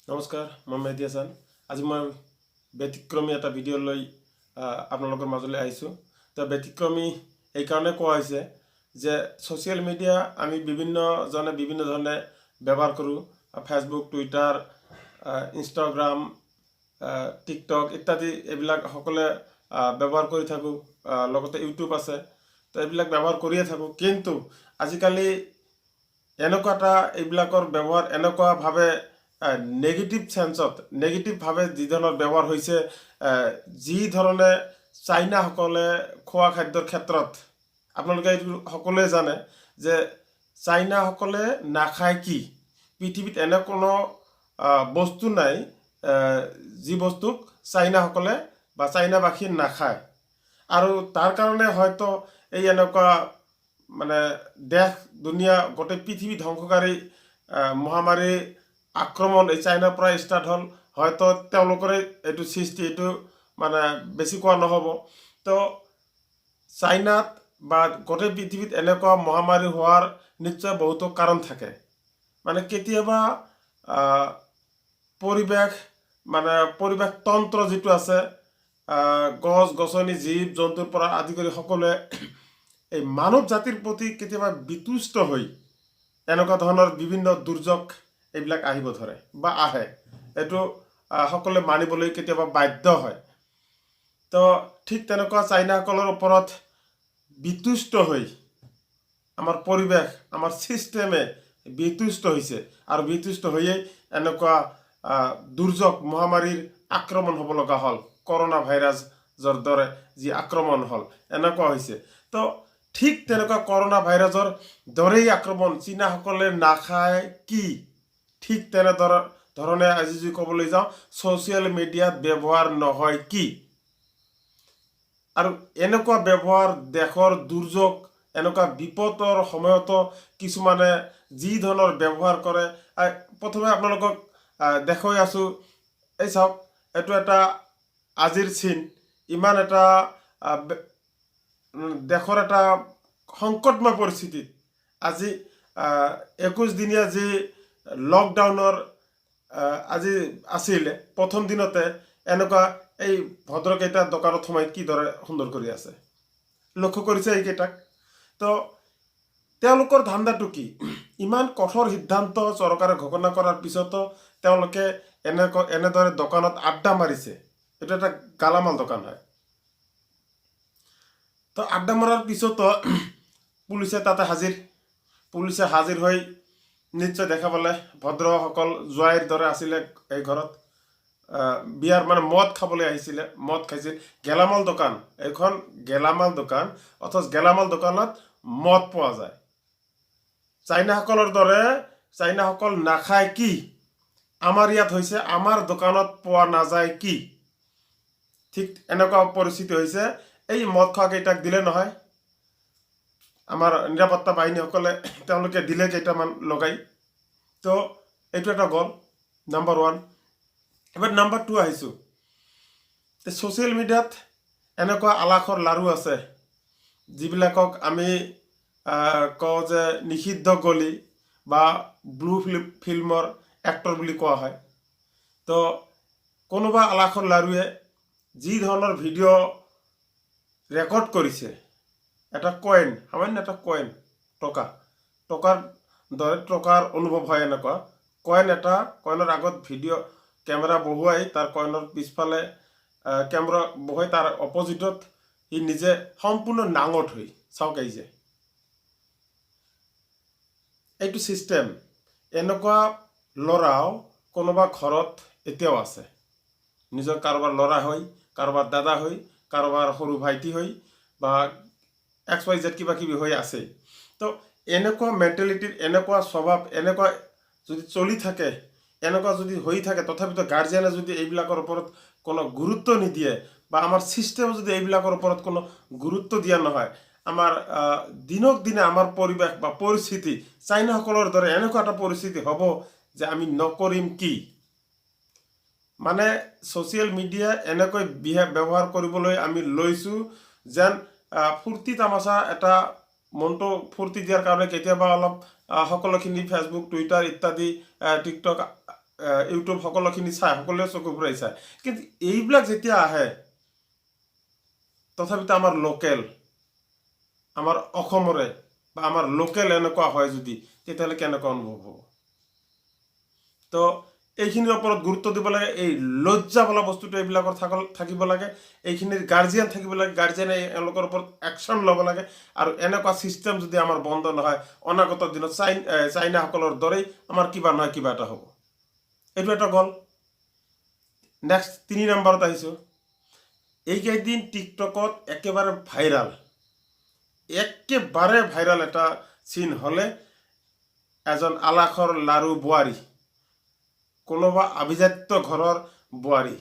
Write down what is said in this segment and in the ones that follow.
নমস্কাৰ, মই মেহদি হাছান। আজি মই ব্যতিক্ৰমী এটা ভিডিঅ' লৈ আপোনালোকৰ মাজলৈ আহিছোঁ। তো ব্যতিক্ৰমী এইকাৰণে কোৱা হৈছে যে ছ'চিয়েল মিডিয়া আমি বিভিন্নজনে বিভিন্ন ধৰণে ব্যৱহাৰ কৰোঁ। ফেচবুক, টুইটাৰ, ইনষ্টাগ্ৰাম, টিকটক ইত্যাদি এইবিলাক সকলোৱে ব্যৱহাৰ কৰি থাকোঁ। লগতে ইউটিউব আছে। তো এইবিলাক ব্যৱহাৰ কৰিয়ে থাকোঁ। কিন্তু আজিকালি এনেকুৱা এটা এইবিলাকৰ ব্যৱহাৰ এনেকুৱাভাৱে নেগেটিভ চেন্সত, নেগেটিভভাৱে যি ধৰণৰ ব্যৱহাৰ হৈছে, যি ধৰণে চাইনাসকলে খোৱা খাদ্যৰ ক্ষেত্ৰত, আপোনালোকে এইটো সকলোৱে জানে যে চাইনাসকলে নাখায় কি, পৃথিৱীত এনে কোনো বস্তু নাই যি বস্তুক চাইনাসকলে বা চাইনাবাসীয়ে নাখায়। আৰু তাৰ কাৰণে হয়তো এই এনেকুৱা মানে দেশ দুনিয়া গোটেই পৃথিৱী ধ্বংসকাৰী মহামাৰী আক্ৰমণ এই চাইনাৰ পৰাই ষ্টাৰ্ট হ'ল। হয়তো তেওঁলোকৰে এইটো সৃষ্টি, এইটো মানে বেছি কোৱা নহ'ব। তো চাইনাত বা গোটেই পৃথিৱীত এনেকুৱা মহামাৰী হোৱাৰ নিশ্চয় বহুতো কাৰণ থাকে। মানে কেতিয়াবা পৰিৱেশ, মানে পৰিৱেশ তন্ত্ৰ যিটো আছে, গছ গছনি, জীৱ জন্তুৰ পৰা আদি কৰি সকলোৱে এই মানৱ জাতিৰ প্ৰতি কেতিয়াবা বিতুষ্ট হৈ এনেকুৱা ধৰণৰ বিভিন্ন দুৰ্যোগ এইবিলাক আহিব ধৰে বা আহে। এইটো সকলোৱে মানিবলৈ কেতিয়াবা বাধ্য হয়। তো ঠিক তেনেকুৱা চাইনাসকলৰ ওপৰত বিতুষ্ট হৈ আমাৰ পৰিৱেশ, আমাৰ ছিষ্টেমে বিতুষ্ট হৈছে আৰু বিতুষ্ট হৈয়েই এনেকুৱা দুৰ্যোগ মহামাৰীৰ আক্ৰমণ হ'ব লগা হ'ল। কৰোণা ভাইৰাছৰ দৰে যি আক্ৰমণ হ'ল, এনেকুৱা হৈছে। তো ঠিক তেনেকুৱা কৰোণা ভাইৰাছৰ দৰেই আক্ৰমণ, চীনাসকলে নাখায় কি, ঠিক তেনেদৰে ধৰণে আজি যদি ক'বলৈ যাওঁ, ছ'চিয়েল মিডিয়াত ব্যৱহাৰ নহয় কি আৰু এনেকুৱা ব্যৱহাৰ দেশৰ দুৰ্যোগ, এনেকুৱা বিপদৰ সময়তো কিছুমানে যি ধৰণৰ ব্যৱহাৰ কৰে। প্ৰথমে আপোনালোকক দেখুৱাই আছোঁ, এই চাওক, এইটো এটা আজিৰ চিন। ইমান এটা দেশৰ এটা সংকটময় পৰিস্থিতিত আজি 21 দিনীয়া যি লকডাউনৰ আজি আছিলে, প্ৰথম দিনতে এনেকুৱা এই ভদ্ৰকেইটা দোকানত সোমাই কিদৰে সুন্দৰ কৰি আছে, লক্ষ্য কৰিছে এইকেইটাক? তো তেওঁলোকৰ ধান্দাটো কি? ইমান কঠোৰ সিদ্ধান্ত চৰকাৰে ঘোষণা কৰাৰ পিছতো তেওঁলোকে এনেকুৱা এনেদৰে দোকানত আড্ডা মাৰিছে। এইটো এটা গালামাল দোকান হয়। তো আড্ডা মৰাৰ পিছতো পুলিচে তাতে হাজিৰ। পুলিচে হাজিৰ হৈ নিশ্চয় দেখা পালে, ভদ্ৰসকল জোৱাইৰ দৰে আছিলে এই ঘৰত। বিয়াৰ মানে মদ খাবলৈ আহিছিলে, মদ খাইছিল। গেলামাল দোকান এইখন, গেলামাল দোকান, অথচ গেলামাল দোকানত মদ পোৱা যায়। চাইনাসকলৰ দৰে চাইনাসকল নাখায় কি, আমাৰ ইয়াত হৈছে আমাৰ দোকানত পোৱা নাযায় কি, ঠিক এনেকুৱা পৰিস্থিতি হৈছে। এই মদ খোৱা কেইটাক দিলে নহয়, আমাৰ নিৰাপত্তা বাহিনীসকলে তেওঁলোকে দিলে কেইটামান লগাই। তো এইটো এটা গ'ল নাম্বাৰ ওৱান। এবাৰ নাম্বাৰ টু আহিছোঁ। ছ'চিয়েল মিডিয়াত এনেকুৱা আলাসৰ লাৰু আছে, যিবিলাকক আমি কওঁ যে নিষিদ্ধ গলি বা ব্লু ফিল্মৰ এক্টৰ বুলি কোৱা হয়। তো কোনোবা আলাসৰ লাৰুৱে যি ধৰণৰ ভিডিঅ' ৰেকৰ্ড কৰিছে, এটা কইন, সামান্য এটা কইন, টকা, টকাৰ দৰে, টকাৰ অনুভৱ হয় এনেকুৱা কইন এটা, কইনৰ আগত ভিডিঅ' কেমেৰা বহুৱাই, তাৰ কইনৰ পিছফালে কেমেৰা বহুৱাই, তাৰ অপজিটত সি নিজে সম্পূৰ্ণ নাঙঠ হৈ, চাওক, এই যে এইটো ছিষ্টেম। এনেকুৱা ল'ৰাও কোনোবা ঘৰত এতিয়াও আছে, নিজৰ কাৰোবাৰ ল'ৰা হৈ, কাৰোবাৰ দাদা হৈ, কাৰোবাৰ সৰু ভাইটি হৈ বা এক্স ৱাই জেড কিবা কিবি হৈ আছে। তো এনেকুৱা মেণ্টেলিটিৰ, এনেকুৱা স্বভাৱ, এনেকুৱা যদি চলি থাকে, এনেকুৱা যদি হৈ থাকে, তথাপিতো গাৰ্জিয়ানে যদি এইবিলাকৰ ওপৰত কোনো গুৰুত্ব নিদিয়ে বা আমাৰ ছিষ্টেমে যদি এইবিলাকৰ ওপৰত কোনো গুৰুত্ব দিয়া নহয়, আমাৰ দিনক দিনে আমাৰ পৰিৱেশ বা পৰিস্থিতি চাইনাসকলৰ দৰে এনেকুৱা এটা পৰিস্থিতি হ'ব যে আমি নকৰিম কি। মানে ছ'চিয়েল মিডিয়া এনেকৈ ব্যৱহাৰ কৰিবলৈ আমি লৈছোঁ যেন ফূৰ্তি তামাচা এটা, মনটো ফূৰ্তি দিয়াৰ কাৰণে কেতিয়াবা অলপ সকলোখিনি ফেচবুক, টুইটাৰ ইত্যাদি, টিকটক। ইউটিউব সকলোখিনি চায়, সকলোৱে চকু ফুৰাই চায়। কিন্তু এইবিলাক যেতিয়া আহে, তথাপিতো আমাৰ লোকেল, আমাৰ অসমৰে বা আমাৰ লোকেল এনেকুৱা হয় যদি, তেতিয়াহ'লে কেনেকুৱা অনুভৱ হ'ব? তো এইখিনিৰ ওপৰত গুৰুত্ব দিব লাগে। এই লজ্জা বোলা বস্তুটো এইবিলাকৰ থাকিব লাগে। এইখিনিৰ গাৰ্জিয়ান থাকিব লাগে। গাৰ্জিয়ানে এওঁলোকৰ ওপৰত একশ্যন ল'ব লাগে। আৰু এনেকুৱা ছিষ্টেম যদি আমাৰ বন্ধ নহয়, অনাগত দিনত চাইনাসকলৰ দৰেই আমাৰ কিবা নহয় কিবা এটা হ'ব। এইটো এটা গ'ল। নেক্সট 3 নম্বৰত আহিছোঁ। এইকেইদিন টিকটকত একেবাৰে ভাইৰাল, একেবাৰে ভাইৰাল এটা চিন হ'লে এজন আলাসৰ লাৰু বোৱাৰী, কোনোবা আভিজাত্য ঘৰৰ বোৱাৰী।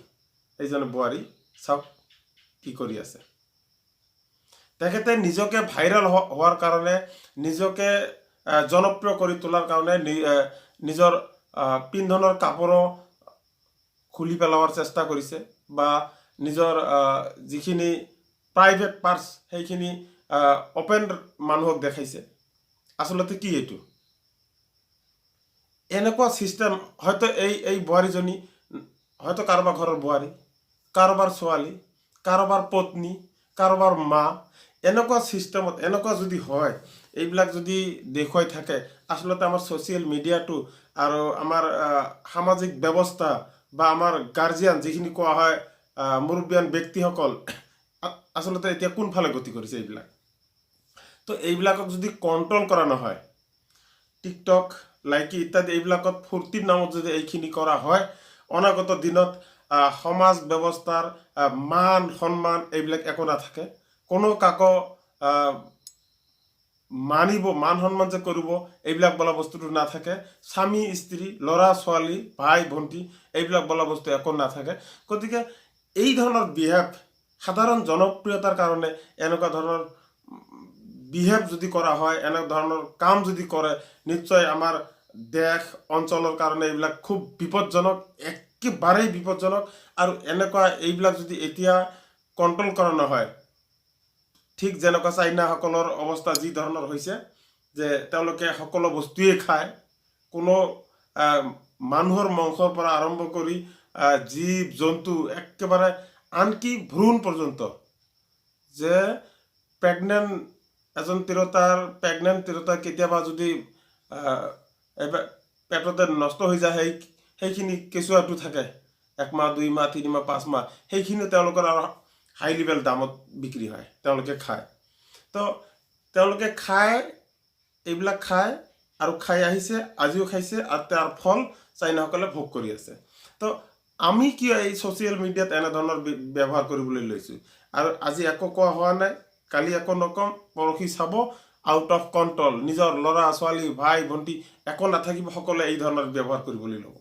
এইজন বোৱাৰী চাওক কি কৰি আছে। তেখেতে নিজকে ভাইৰেল হোৱাৰ কাৰণে, নিজকে জনপ্ৰিয় কৰি তোলাৰ কাৰণে নিজৰ পিন্ধনৰ কাপোৰো খুলি পেলোৱাৰ চেষ্টা কৰিছে বা নিজৰ যিখিনি প্ৰাইভেট পাৰ্টছ, সেইখিনি অ'পেন মানুহক দেখাইছে। আচলতে কি এইটো? এনেকুৱা ছিষ্টেম হয়তো এই বোৱাৰীজনী হয়তো কাৰোবাৰ ঘৰৰ বোৱাৰী, কাৰোবাৰ ছোৱালী, কাৰোবাৰ পত্নী, কাৰোবাৰ মা। এনেকুৱা ছিষ্টেমত এনেকুৱা যদি হয়, এইবিলাক যদি দেখুৱাই থাকে, আচলতে আমাৰ ছ'চিয়েল মিডিয়াটো আৰু আমাৰ সামাজিক ব্যৱস্থা বা আমাৰ গাৰ্জিয়ান যিখিনি কোৱা হয়, মুৰব্বিয়ান ব্যক্তিসকল আচলতে এতিয়া কোনফালে গতি কৰিছে এইবিলাক? তো এইবিলাকক যদি কণ্ট্ৰল কৰা নহয়, টিকটক, লাইকি ইত্যাদি এইবিলাকত ফূৰ্তিৰ নামত যদি এইখিনি কৰা হয়, অনাগত দিনত সমাজ ব্যৱস্থাৰ মান সন্মান এইবিলাক একো নাথাকে। কোনো কাকো মানিব, মান সন্মান যে কৰিব, এইবিলাক বোলা বস্তুটো নাথাকে। স্বামী স্ত্ৰী, ল'ৰা ছোৱালী, ভাই ভণ্টি এইবিলাক বোলা বস্তু একো নাথাকে। গতিকে এই ধৰণৰ বিহেভ, সাধাৰণ জনপ্ৰিয়তাৰ কাৰণে এনেকুৱা ধৰণৰ বিহেভ যদি কৰা হয়, এনে ধৰণৰ কাম যদি কৰে, নিশ্চয় আমাৰ দেশ অঞ্চলৰ কাৰণে এইবিলাক খুব বিপদজনক, একেবাৰেই বিপদজনক। আৰু এনেকুৱা এইবিলাক যদি এতিয়া কণ্ট্ৰল কৰা নহয়, ঠিক যেনেকুৱা চাইনাসকলৰ অৱস্থা যি ধৰণৰ হৈছে যে তেওঁলোকে সকলো বস্তুৱেই খায়, কোনো মানুহৰ মাংসৰ পৰা আৰম্ভ কৰি জীৱ জন্তু, একেবাৰে আনকি ভ্ৰূণ পৰ্যন্ত, যে প্ৰেগনেণ্ট এজন তিৰোতাৰ, প্ৰেগনেণ্ট তিৰোতা কেতিয়াবা যদি পেটতে নষ্ট হৈ যায়, সেইখিনি কেঁচুৱাটো থাকে 1 মাহ, 2 মাহ, 3 মাহ, 5 মাহ, সেইখিনি তেওঁলোকৰ আৰু হাই লেভেল দামত বিক্ৰী হয়, তেওঁলোকে খায়। তো তেওঁলোকে খায়, এইবিলাক খায় আৰু খাই আহিছে, আজিও খাইছে আৰু তাৰ ফল চাইনাসকলে ভোগ কৰি আছে। তো আমি কিয় এই ছ'চিয়েল মিডিয়াত এনেধৰণৰ ব্যৱহাৰ কৰিবলৈ লৈছোঁ? আৰু আজি একো কোৱা হোৱা নাই, কালি একো নকম, পৰহি চাব আউট অফ কণ্ট্ৰল। নিজৰ ল'ৰা ছোৱালী, ভাই ভণ্টি একো নাথাকিব, সকলোৱে এই ধৰণৰ ব্যৱহাৰ কৰিবলৈ ল'ব।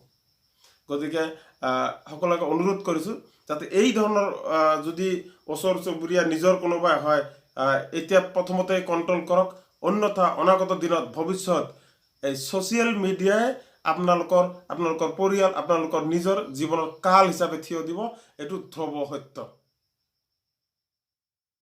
গতিকে সকলোকে অনুৰোধ কৰিছোঁ যাতে এই ধৰণৰ যদি ওচৰ চুবুৰীয়া নিজৰ কোনোবাই হয়, এতিয়া প্ৰথমতে কণ্ট্ৰল কৰক। অন্যথা অনাগত দিনত ভৱিষ্যত এই ছ'চিয়েল মিডিয়াই আপোনালোকৰ পৰিয়াল, আপোনালোকৰ নিজৰ জীৱনৰ কাল হিচাপে থিয় দিব, এইটো ধ্ৰুৱ সত্য।